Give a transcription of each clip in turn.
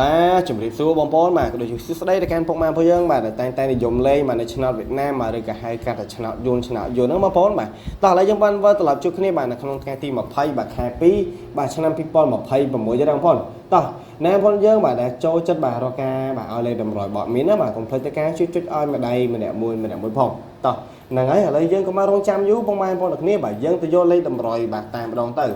បាទជំរាបសួរបងប្អូនបាទក៏ដូចជាសួស្តីទៅកាន់ពុកម៉ែរបស់យើងបាទដែលតែងតែនិយមលេងបាទនៅឆ្នោតវៀតណាមបាទឬក៏ហៅកាត់ថាឆ្នោតយួនឆ្នោតយួនហ្នឹងបងប្អូនបាទតោះឥឡូវយើងបានវិលត្រឡប់ជួបគ្នាបាទនៅក្នុងថ្ងៃទី20បាទខែ2បាទឆ្នាំ2026ទេបងប្អូនតោះណែបងប្អូនយើងបាទដែលចូលចិត្តបាទរកការបាទឲ្យលេខតម្រុយបត់មានណាបាទកុំភ្លេចទៅការជួយចុចឲ្យម្ដាយម្នាក់មួយម្នាក់មួយផងតោះហ្នឹងហើយឥឡូវយើងក៏មករងចាំយូរបងប្អូនទាំងគ្នាបាទយើងទៅយកលេខតម្រុយបាទតាមម្ដងទៅ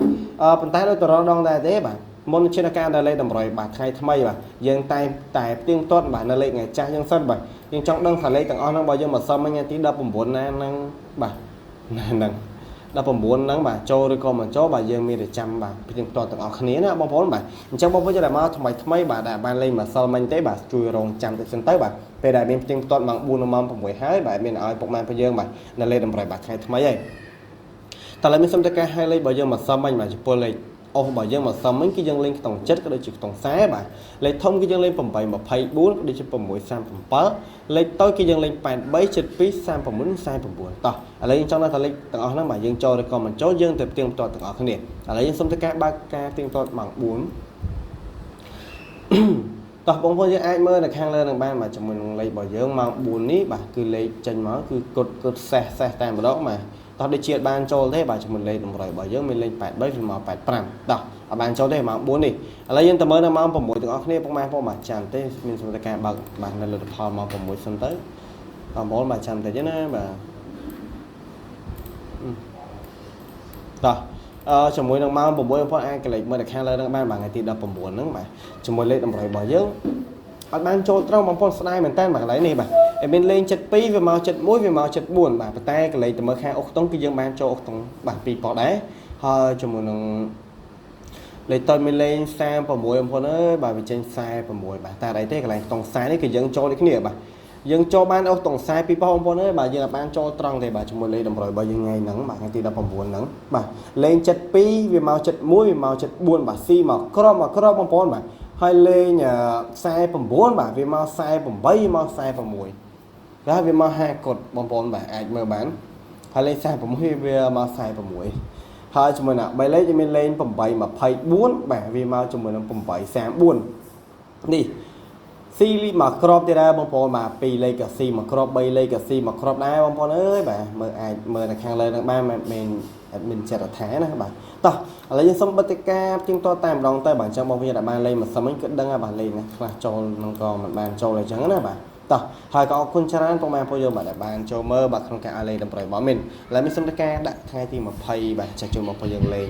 ប៉ុន្តែដូចតរដងដែរទេបាទមុនជាការដល់លេខតម្រុយបាទថ្ងៃថ្មីបាទយើងតែតែផ្ទៀងផ្ទាត់បាទនៅលេខថ្ងៃចាស់យើងសិនបាទយើងចង់ដឹងថាលេខទាំងអស់ហ្នឹងបើយើងមកសុំថ្ងៃទី19ណាហ្នឹងបាទហ្នឹង19ហ្នឹងបាទចូលឬក៏មិនចូលបាទយើងមានតែចាំបាទផ្ទៀងផ្ទាត់ទាំងអស់គ្នាណាបងប្អូនបាទអញ្ចឹងបងប្អូនដែលមកថ្មីថ្មីបាទដែលបានលេងម្សិលមិញទេបាទជួយរងចាំតិចសិនទៅបាទពេលដែលមានផ្ទៀងផ្ទាត់ម៉ោង4និងម៉ោង6ហើយបាទមានឲ្យពុកម៉ែរបស់យើងបាទនៅលេខតម្រុយបាទថ្ងៃថ្មីហើយតើឥឡូវមានសុំតែការឲ្យលេខរបស់យើងមកសុំមិញបាទចំពោះលេខអូសរបស់យើងមកសុំមិញគឺយើងលេងខ្ទង់ចិត្តក៏ដូចជាខ្ទង់40បាទលេខធំគឺយើងលេង8 24ក៏ដូចជា6 37លេខតូចគឺយើងលេង83 72 39 49តោះឥឡូវយើងចង់ដឹងថាលេខទាំងអស់ហ្នឹងបាទយើងចូលឬក៏មិនចូលយើងទៅផ្ទៀងផ្ទាត់ទាំងអស់គ្នាឥឡូវយើងសុំធ្វើការបើកការផ្ទៀងផ្ទាត់ម៉ោង4តោះបងប្អូនយើងអាចមើលនៅខាងលើនឹងបានបាទជាមួយនឹងលេខរបស់យើងម៉ោង4នេះបាទគឺលេខចេញមកគឺគុតគុតសេះសេះតែម្ដងបាទតោះដូចជាបានចូលទេបាទជាមួយលេខតម្រុយរបស់យើងមានលេខ83វាមក85តោះអត់បានចូលទេម៉ោង4នេះឥឡូវយើងទៅមើលនៅម៉ោង6ទាំងអស់គ្នាពុកម៉ែបងបាទចាំទេមានសមត្ថការបើកបាទនៅលទ្ធផលម៉ោង6សិនទៅបងប្អូនបាទចាំតិចណាបាទតោះអឺជាមួយនឹងម៉ោង6បងប្អូនអាចកលេចមើលនៅខាងលើនឹងបានបាទថ្ងៃទី19ហ្នឹងបាទជាមួយលេខតម្រុយរបស់យើងអត់បានចូលត្រង់បងប្អូនស្ដាយមែនតើបាទកន្លែងនេះបាទឯមានលេង72វាមក71វាមក74បាទប៉ុន្តែកលេចទៅមើលខាងអុកតុងគឺយើងបានចូលអុកតុងបាទពីរប៉ុដែរហើយជាមួយនឹងលេខតូចមានលេង36បងប្អូនអើយបាទវាចេញ46បាទតែអីទេកន្លែងខ្ទង់ខ្សែនេះគឺយើងចូលដូចគ្នាបាទយើងចូលបានអុសតុងខ្សែពីរបងប្អូនអើយបាទយើងអាចបានចូលត្រង់ទេបាទជាមួយលេខតម្រុយរបស់យើងថ្ងៃហ្នឹងបាទថ្ងៃទី19ហ្នឹងបាទលេង72វាមក71វាមក74បាទស៊ីមកក្របមកក្របបងប្អូនបាទហើយលេង49បាទវាមក48មក46បាទវាមក5កុដបងប្អូនបាទអាចមើលបានហើយលេខ46វាមក46ហើយជាមួយនឹង3លេខមានលេខ8 24បាទវាមកជាមួយនឹង8 34នេះស៊ីលីមកក្របទៀតដែរបងប្អូនបាទ2លេខក៏ស៊ីមកក្រប3លេខក៏ស៊ីមកក្របដែរបងប្អូនអើយបាទមើលអាចមើលនៅខាងលើនឹងបានមិនមែន admin ចិត្តរដ្ឋាណាបាទតោះឥឡូវយើងសុំបិទការផ្ទៀងផ្ទាត់តែម្ដងទៅបាទអញ្ចឹងបងប្អូនដែលបានលេងមកសិនវិញគឺដឹងហើយបាទលេងណាខ្លះចូលនឹងក៏មិនបានចូលអញ្ចឹងណាបាទតោះហើយក៏អរគុណច្រើនពុកម៉ែបងប្អូនយើងបាទដែលបានចូលមើលបាទក្នុងការឲ្យលេងតម្រុយរបស់មីនឥឡូវមានសុំការដាក់ថ្ងៃទី20បាទចាស់ជួយបងប្អូនយើងលេង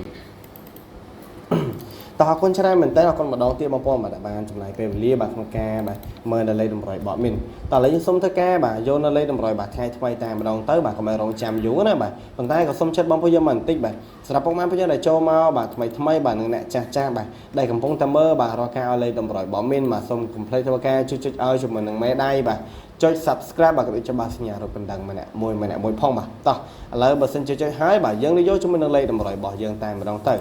តោះអរគុណច្រើនមែនតើអរគុណម្ដងទៀតបងប្អូនបាទដែលបានចំណាយពេលវេលាបាទក្នុងការបាទមើលនៅលេខតម្រុយបត់មីនតោះឥឡូវយើងសុំធ្វើការបាទយកនៅលេខតម្រុយបាទថ្ងៃថ្មីតែម្ដងទៅបាទកុំឲ្យរងចាំយូរណាបាទប៉ុន្តែក៏សុំចិត្តបងប្អូនយើងមកបន្តិចបាទសម្រាប់ពុកម៉ែបងប្អូនយើងដែលចូលមកបាទថ្មីថ្មីបាទនឹងអ្នកចាស់ចាស់បាទដែលកំពុងតែមើលបាទរកការឲ្យលេខតម្រុយបត់មីនបាទសូមកុំភ្លេចធ្វើការជួយចុចឲ្យជាមួយនឹងមេដៃបាទចុច Subscribe បាទក៏ដូចជាបាទសញ្ញារូបកណ្ដឹងម្នាក់មួយម្នាក់មួយផងបាទតោះឥឡូវបើសិនជាចុចហើយបាទយើងនឹងយកជាមួយនឹងលេខតម្រុយរបស់យើងតែម្ដងទៅ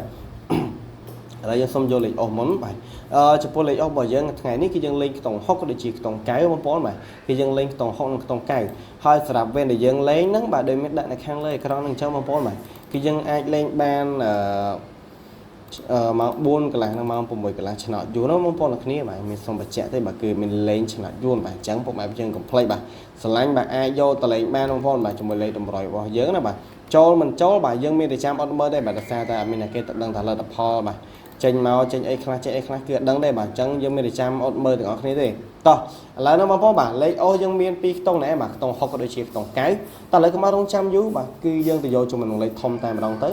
ឥឡូវយើងសុំយកលេខអូសមុនបាទអឺចំពោះលេខអូសរបស់យើងថ្ងៃនេះគឺយើងលេងខ្ទង់6ក៏ដូចជាខ្ទង់9បងប្អូនបាទគឺយើងលេងខ្ទង់6និងខ្ទង់9ហើយសម្រាប់វេនដែលយើងលេងហ្នឹងបាទដូចមានដាក់នៅខាងលើអេក្រង់ហ្នឹងអញ្ចឹងបងប្អូនបាទគឺយើងអាចលេងបានអឺម៉ោង4កន្លះនិងម៉ោង6កន្លះឆ្នោតយួនបងប្អូនអ្នកគ្នាបាទមានសុំបញ្ជាក់ទេបាទគឺមានលេងឆ្នោតយួនបាទអញ្ចឹងពុកម៉ែយើងកុំភ្លេចបាទស្រឡាញ់បាទអាចយកតលេងបានបងប្អូនបាទជាមួយលេខតម្រុយរបស់យើងណាបាទចូលមិនចូលបាទយើងមានតែចាំអត់មើលទេបាទដោយសារតែអត់មានអ្នកគេទៅដឹងថាលទ្ធផលបាទចេញមកចេញអីខ្លះចេញអីខ្លះគឺអត់ដឹងទេបាទអញ្ចឹងយើងមានតែចាំអត់មើលទាំងអស់គ្នាទេតោះឥឡូវនេះបងប្អូនបាទលេខអូសយើងមាន2ខ្ទង់ណែបាទខ្ទង់6ក៏ដូចជាខ្ទង់9តោះឥឡូវកុំឲ្យរងចាំយូរបាទគឺយើងទៅយកជាមួយនឹងលេខធំតែម្ដងទៅ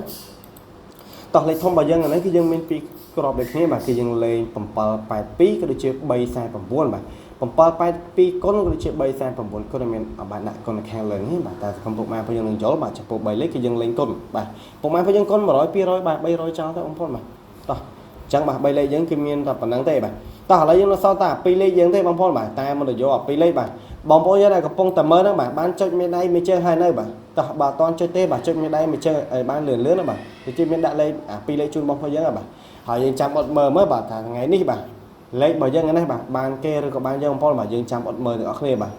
តោះលេខធំរបស់យើងអានេះគឺយើងមាន2ក្របដូចគ្នាបាទគឺយើងលេង782ក៏ដូចជា349បាទ782គុណក៏ដូចជា349គុណមានបាទដាក់គុណនៅខាងលើនេះបាទតែសង្គមពុកម៉ែបងយើងនឹងយល់បាទចំពោះ3លេខគឺយើងលេងគុណបាទពុកម៉ែបងយើងគុណ100 200បាទ300ចោលទៅបងប្អូនបាទតោះអញ្ចឹងបាទ3លេខយើងគឺមានតែប៉ុណ្្នឹងទេបាទតោះឥឡូវយើងនៅសល់តែ2លេខយើងទេបងប្អូនបាទតែមិនទៅយកអា2លេខបាទបងប្អូនយើងដែលកំពុងតែមើលហ្នឹងបាទបានចុចមេដៃមេជើងហើយនៅបាទតោះបើអត់តន់ចុចទេបាទចុចមេដៃមេជើងឲ្យបានលឿនលឿនណាបាទទៅជិះមានដាក់លេខអា2លេខជូនបងប្អូនយើងបាទហើយយើងចាំអត់មើលមើលបាទថាថ្ងៃនេះបាទលេខរបស់យើងនេះបាទបានគេឬក៏បានយើងបងប្អូនបាទយើងចាំអត់មើលទាំងអស់គ្នាបាទ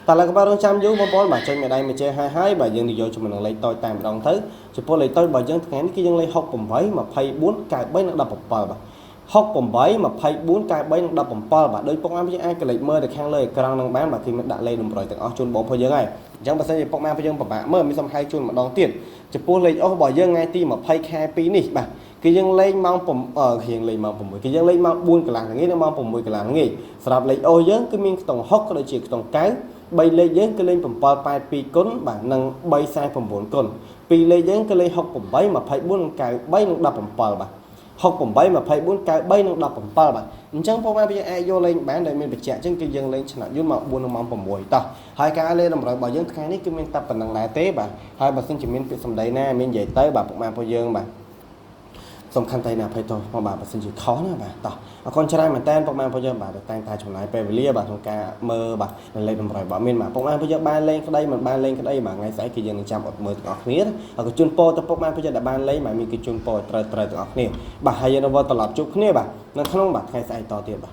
តើឥឡូវក៏បាទរងចាំយូរបងប្អូនបាទចេញមេដៃមេជើងហើយហើយបាទយើងនិយាយជាមួយនឹងលេខតូចតែម្ដងទៅចំពោះលេខតូចរបស់យើងថ្ងៃនេះគឺយើងលេខ68 24 93និង17បាទ 68 24 93និង17បាទដោយពុកម៉ែយើងអាចកលេចមើលទៅខាងលើអេក្រង់នឹងបានបាទគឺមានដាក់លេខតម្រុយទាំងអស់ជូនបងប្អូនយើងហើយអញ្ចឹងបើសិនជាពុកម៉ែយើងពិបាកមើលមានសំហៅជូនម្ដងទៀតចំពោះលេខអូសរបស់យើងថ្ងៃទី20ខែ2នេះបាទគឺយើងលេងម៉ោង6យើងលេងម៉ោង6គឺយើងលេងម៉ោង4កន្លះល្ងាចនិងម៉ោង6កន្លះល្ងាចសម្រាប់លេខអូសយើងគឺមានខ្ទង់6ក៏ដូចជាខ្ទង់9 3លេខយើងគឺលេខ782គុណបាទនិង349គុណ2លេខយើងគឺលេខ68 24និង93និង17បាទ68 24 93និង17បាទអញ្ចឹងបងប្អូនយើងអាចយកលេងបានដែលមានបញ្ជាក់អញ្ចឹងគឺយើងលេងឆ្នោតយន្តម៉ោង4និងម៉ោង6តោះហើយការលេងតម្រូវរបស់យើងថ្ងៃនេះគឺមានតែប៉ុណ្្នឹងដែរទេបាទហើយបើសិនជាមានពាក្យសម្ដីណាមាននិយាយទៅបាទពុកម៉ែពួកយើងបាទសំខាន់តែណាភ័យទោសមកបាទបើសិនជាខុសណាបាទតោះអរគុណច្រើនមែនតើពុកម៉ែពួកយើងបាទតែងតែចំណាយពេលវេលាបាទក្នុងការមើលបាទនៅលេខតម្រុយរបស់មានបាទពុកម៉ែពួកយើងបានលេងក្តីមិនបានលេងក្តីបាទថ្ងៃស្អែកគឺយើងនឹងចាំអត់មើលទាំងអស់គ្នាហើយក៏ជូនពរទៅពុកម៉ែពួកយើងដែលបានលេងបាទមានគឺជូនពរត្រូវត្រូវទាំងអស់គ្នាបាទហើយយើងនឹងវិលត្រឡប់ជួបគ្នាបាទនៅក្នុងបាទថ្ងៃស្អែកតទៀតបាទ។